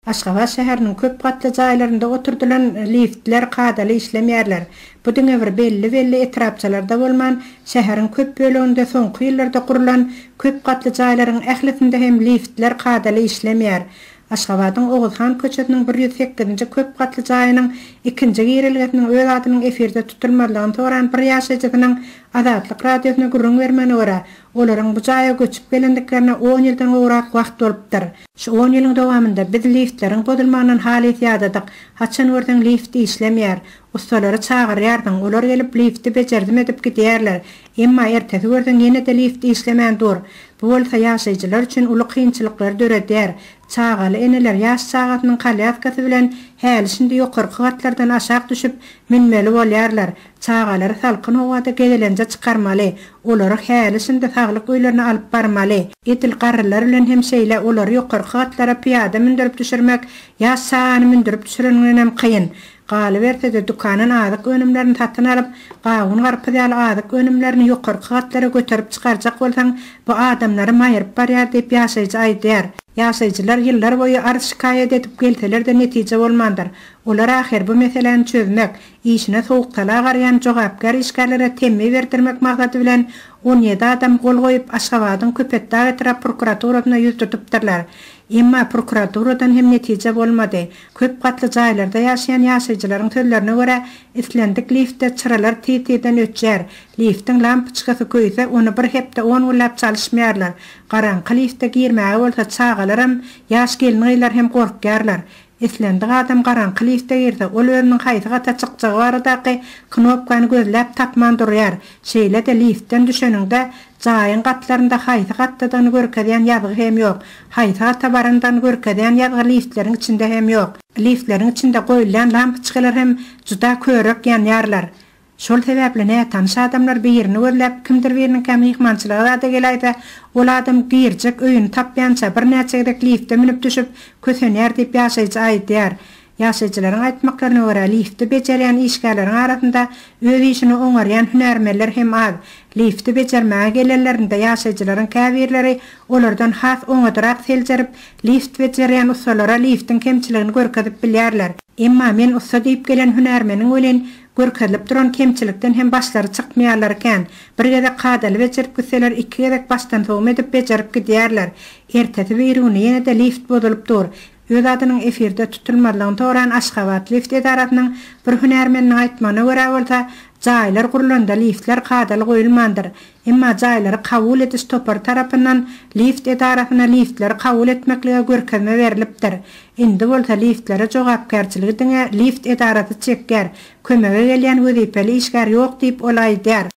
Aşgabat şäheriniň köp gatly jaýlarynda oturdylan liftler kadaly işlemeýärler. Bu diňe bir belli-belli etrapçalarda bolman, şäheriň köp böleginde soňky ýyllarda gurlan köp gatly jaýlaryň ählisinde hem liftler kadaly işlemeýär. Aşgabadyň Oguzhan köçesiniň 108-nji köp gatly jaýynyň ikinji girelgesiniň öz adynyň efirde tutulmazlygyny soran bir ýaşaýjysynyň Azatlyk Radiosyna gürrüň bermegine görä, olaryň bu jaýa göçüp gelendiklerine on ýyldan gowrak wagt bolupdyr. Şu on ýylyň dowamynda biz liftleriň bozulmagyndan halys ýadadyk. Haçan görseň lift işlemeýär. Ussalary çagyrýarsyň, olar gelip lifti bejerdim edip gidýärler. Emma ertesi görseň ýene-de lift işlemän dur. Bu bolsa ýaşaýjylar üçin uly kynçylyklary döredýär. Çagaly eneler ýaş çagasynyň kolýaskasy bilen häli-şindi ýokarky gatlardan aşak düşüp, münmeli bolýarlar. Çagalary salkyn howada gezelenje çykarmaly, olary häli-şindi saglyk öýlerine alyp barmaly. Edil garrylar bilen hem şeýle, olary ýokarky gatlara pyýada mündürip düşürmek ýaş çagany mündürip düşüreniňdenem kyn. Galyberse-de, dükandan azyk önümlerini satyn alyp, gawun-garpyz ýaly azyk önümlerini ýokarky gatlara göterip çykarjak bolsaň, bu adamlary maýyryp barýar diýip, ýaşaýjy aýdýar. Ýaşaýjylar ýyllar boýy arz-şikaýat edip gelseler-de netije bolmandyr. Olar ahyr bu meseläni çözmek, işine sowuk-sala garaýan jogapkär işgärlere temmi berdirmek maksady bilen 17 adam gol goýup, Aşgabadyň Köpetdag etrap prokuraturasyna ýüz tutupdyrlar. Emma prokuraturadan hem netije bolmady. Köp gatly jaýlarda ýaşaýan ýaşaýjylaryň sözlerine görä, islendik liftde çyralar tiz-tizden öçýär. Liftiň lampoçkasy köýse, ony bir hepde, on günläp çalyşmaýarlar. Garaňky lifte girmäge bolsa çagalaram, ýaş gelin-gyzlar hem gorkýarlar. Islendik adam garaňky lifte girse, ol özüniň haýsy gata çykjagy baradaky knopkany gözläp tapman durýar. Şeýle-de liftden düşeniňde, jaýyň gatlarynda haýsy gatdadygyny görkezýän ýazgy hem ýok. Haýsy gata barandygyny görkezýän ýazgy liftleriň içinde hem ýok. Liftleriň içinde goýulýan lampoçkalar hem juda körek ýanýarlar. Şol sebäpli nätanyş adamlar birini gözläp, kimdir biriniňkä myhmançylyga zada geläýse, ol adam girjek öýüni tapýança, birnäçe gezek lifte münüp-düşüp, kösenýär diýip, ýaşaýjy aýdýar. Ýaşaýjylaryň aýtmaklaryna görä, lifti bejerýän işgärleriň arasynda öz işini oňarýan hünärmenler hem az. Lifti bejermäge gelenlerinde ýaşaýjylaryň käbirleri olardan has oňadyrak seljerip, lift bejerýän ussalara liftiň kemçiligini görkezip bilýärler. Emma men ussa diýip gelen hünärmeniň welin Görkezilip duran kemçilikden hem başlary çykmaýarlar kän. Bir gezek kadaly bejerip gitseler, iki gezek başdansowma edip bejerip gidýärler. Ertesi birigüni ýene-de lift bozulyp dur. Öz adynyň efirde tutulmazlygyny soran Aşgabatlift edarasynyň bir hünärmeniniň aýtmagyna görä bolsa, jaýlar gurlanda liftler kadaly goýulmandyr. Emma jaýlary kabul ediş topary tarapyndan lift edarasyna liftleri kabul etmeklige görkezme berlipdir. Indi bolsa liftlere jogapkärçiligi diňe lift edarasy çekýär, kömege gelýän wezipeli işgär ýok diýip, ol aýdýar.